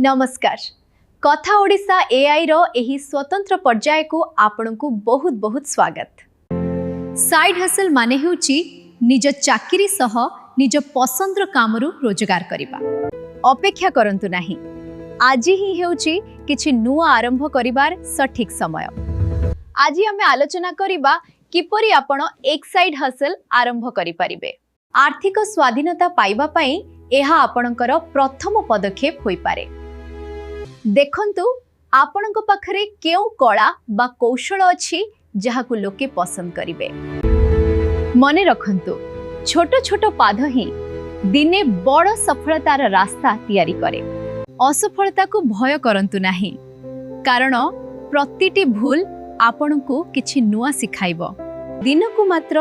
ନମସ୍କାର। କଥା ଓଡ଼ିଶା ଏଆଇର ଏହି ସ୍ୱତନ୍ତ୍ର ପର୍ଯ୍ୟାୟକୁ ଆପଣଙ୍କୁ ବହୁତ ବହୁତ ସ୍ୱାଗତ। ସାଇଡ୍ ହସଲ୍ ମାନେ ହେଉଛି ନିଜ ଚାକିରି ସହ ନିଜ ପସନ୍ଦର କାମରୁ ରୋଜଗାର କରିବା। ଅପେକ୍ଷା କରନ୍ତୁ ନାହିଁ, ଆଜି ହିଁ ହେଉଛି କିଛି ନୂଆ ଆରମ୍ଭ କରିବାର ସଠିକ୍ ସମୟ। ଆଜି ଆମେ ଆଲୋଚନା କରିବା କିପରି ଆପଣ ଏକ ସାଇଡ୍ ହସଲ୍ ଆରମ୍ଭ କରିପାରିବେ। ଆର୍ଥିକ ସ୍ୱାଧୀନତା ପାଇବା ପାଇଁ ଏହା ଆପଣଙ୍କର ପ୍ରଥମ ପଦକ୍ଷେପ ହୋଇପାରେ। ଦେଖନ୍ତୁ, ଆପଣଙ୍କ ପାଖରେ କେଉଁ କଳା ବା କୌଶଳ ଅଛି ଯାହାକୁ ଲୋକେ ପସନ୍ଦ କରିବେ। ମନେ ରଖନ୍ତୁ, ଛୋଟ ଛୋଟ ପାଦ ହିଁ ଦିନେ ବଡ଼ ସଫଳତାର ରାସ୍ତା ତିଆରି କରେ। ଅସଫଳତାକୁ ଭୟ କରନ୍ତୁ ନାହିଁ, କାରଣ ପ୍ରତିଟି ଭୁଲ ଆପଣଙ୍କୁ କିଛି ନୂଆ ଶିଖାଇବ। ଦିନକୁ ମାତ୍ର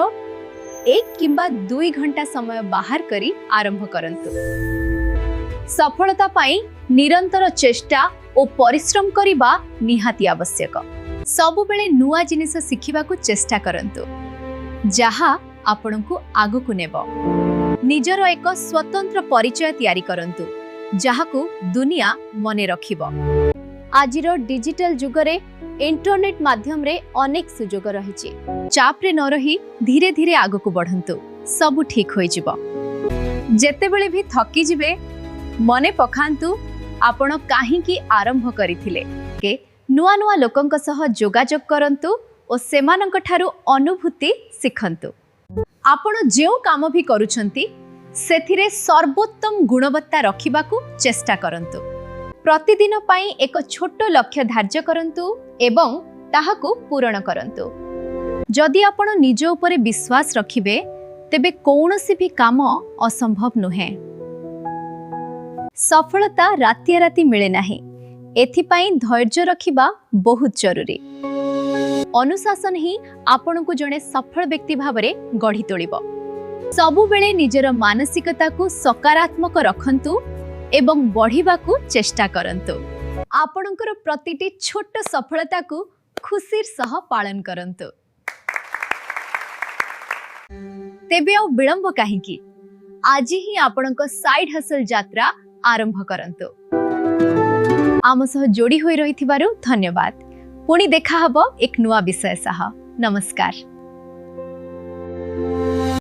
1 କିମ୍ବା 2 ଘଣ୍ଟା ସମୟ ବାହାର କରି ଆରମ୍ଭ କରନ୍ତୁ। ସଫଳତା ପାଇଁ ନିରନ୍ତର ଚେଷ୍ଟା ଓ ପରିଶ୍ରମ କରିବା ନିହାତି ଆବଶ୍ୟକ। ସବୁବେଳେ ନୂଆ ଜିନିଷ ଶିଖିବାକୁ ଚେଷ୍ଟା କରନ୍ତୁ, ଯାହା ଆପଣଙ୍କୁ ଆଗକୁ ନେବ। ନିଜର ଏକ ସ୍ୱତନ୍ତ୍ର ପରିଚୟ ତିଆରି କରନ୍ତୁ, ଯାହାକୁ ଦୁନିଆ ମନେ ରଖିବ। ଆଜିର ଡିଜିଟାଲ ଯୁଗରେ ଇଣ୍ଟରନେଟ୍ ମାଧ୍ୟମରେ ଅନେକ ସୁଯୋଗ ରହିଛି। ଚାପରେ ନ ରହି ଧୀରେ ଧୀରେ ଆଗକୁ ବଢ଼ନ୍ତୁ, ସବୁ ଠିକ୍ ହୋଇଯିବ। ଯେତେବେଳେ ବି ଥକିଯିବେ, ମନେ ପକାନ୍ତୁ ଆପଣ କାହିଁକି ଆରମ୍ଭ କରିଥିଲେ। ନୂଆ ନୂଆ ଲୋକଙ୍କ ସହ ଯୋଗାଯୋଗ କରନ୍ତୁ ଓ ସେମାନଙ୍କଠାରୁ ଅନୁଭୂତି ଶିଖନ୍ତୁ। ଆପଣ ଯେଉଁ କାମ ବି କରୁଛନ୍ତି, ସେଥିରେ ସର୍ବୋତ୍ତମ ଗୁଣବତ୍ତା ରଖିବାକୁ ଚେଷ୍ଟା କରନ୍ତୁ। ପ୍ରତିଦିନ ପାଇଁ ଏକ ଛୋଟ ଲକ୍ଷ୍ୟ ଧାର୍ଯ୍ୟ କରନ୍ତୁ ଏବଂ ତାହାକୁ ପୂରଣ କରନ୍ତୁ। ଯଦି ଆପଣ ନିଜ ଉପରେ ବିଶ୍ୱାସ ରଖିବେ, ତେବେ କୌଣସି ବି କାମ ଅସମ୍ଭବ ନୁହେଁ। ସଫଳତା ରାତାରାତି ମିଳେ ନାହିଁ, ଏଥିପାଇଁ ଧୈର୍ଯ୍ୟ ରଖିବା ବହୁତ ଜରୁରୀ। ଅନୁଶାସନ ହିଁ ଆପଣଙ୍କୁ ଜଣେ ସଫଳ ବ୍ୟକ୍ତି ଭାବରେ ଗଢ଼ି ତୋଳିବ। ସବୁବେଳେ ନିଜର ମାନସିକତାକୁ ସକାରାତ୍ମକ ରଖନ୍ତୁ ଏବଂ ବଢ଼ିବାକୁ ଚେଷ୍ଟା କରନ୍ତୁ। ଆପଣଙ୍କର ପ୍ରତିଟି ଛୋଟ ସଫଳତାକୁ ଖୁସିର ସହ ପାଳନ କରନ୍ତୁ। ତେବେ ଆଉ ବିଳମ୍ବ କାହିଁକି? ଆଜି ହିଁ ଆପଣଙ୍କ ସାଇଡ୍ ହସଲ୍ ଯାତ୍ରା ଆରମ୍ଭ କରନ୍ତୁ। ଆମ ସହ ଯୋଡ଼ି ହୋଇ ରହିଥିବାରୁ ଧନ୍ୟବାଦ। ପୁଣି ଦେଖା ହବ ଏକ ନୂଆ ବିଷୟ ସହ। ନମସ୍କାର।